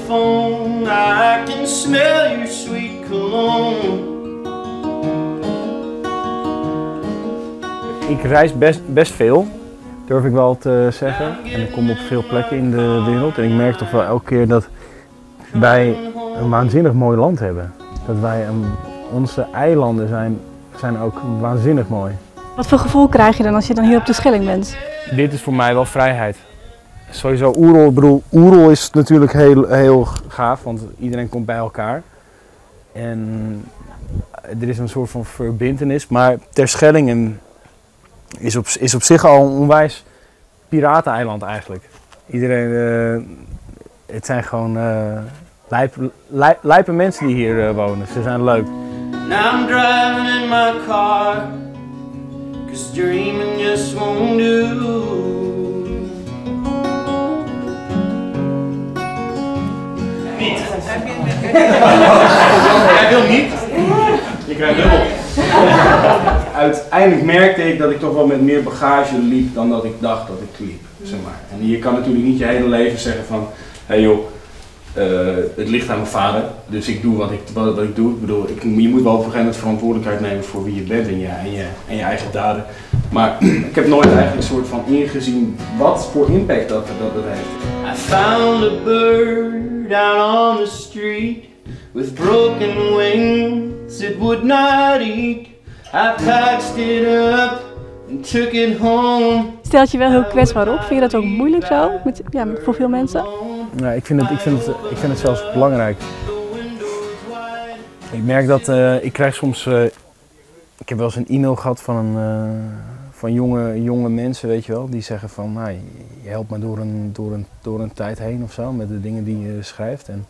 phone. I can smell your sweet cologne. Ik reis best veel, durf ik wel te zeggen. En ik kom op veel plekken in de wereld. En ik merk toch wel elke keer dat wij een waanzinnig mooi land hebben. Dat onze eilanden zijn ook waanzinnig mooi. Wat voor gevoel krijg je dan als je dan hier op de Schelling bent? Dit is voor mij wel vrijheid. Sowieso Oerol, ik bedoel, Oerol is natuurlijk heel, heel gaaf, want iedereen komt bij elkaar. En er is een soort van verbintenis, maar Terschelling is op zich al een onwijs pirateneiland eigenlijk. Het zijn gewoon lijpe mensen die hier wonen. Ze zijn leuk. Now I'm driving in my car, 'cause dreaming just won't do. Niet. Jij wil niet? Je krijgt dubbel. Uiteindelijk merkte ik dat ik toch wel met meer bagage liep dan dat ik dacht dat ik liep. En je kan natuurlijk niet je hele leven zeggen van, hé hey joh, het ligt aan mijn vader, dus ik doe wat ik doe. Je moet wel op een gegeven moment verantwoordelijkheid nemen voor wie je bent en je eigen daden. Maar ik heb nooit eigenlijk soort van ingezien wat voor impact dat heeft. I found a bird out on the street with broken wings it would not eat. I patched it up and took it home. Stelt je wel heel kwetsbaar op. Vind je dat ook moeilijk zo? Voor veel mensen? Ja, ik vind het zelfs belangrijk. Ik merk dat ik krijg soms... Ik heb wel eens een e-mail gehad van jonge mensen, die zeggen van, nou, je helpt me door een tijd heen met de dingen die je schrijft. En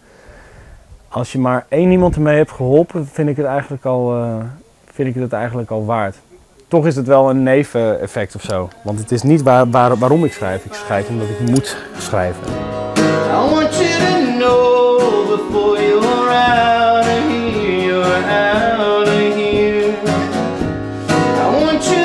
als je maar één iemand ermee hebt geholpen, vind ik het eigenlijk al vind ik het eigenlijk al waard. Toch is het wel een neveneffect, want het is niet waarom ik schrijf. Ik schrijf omdat ik moet schrijven. I want you to know before you're out of here, you're out of here. I want you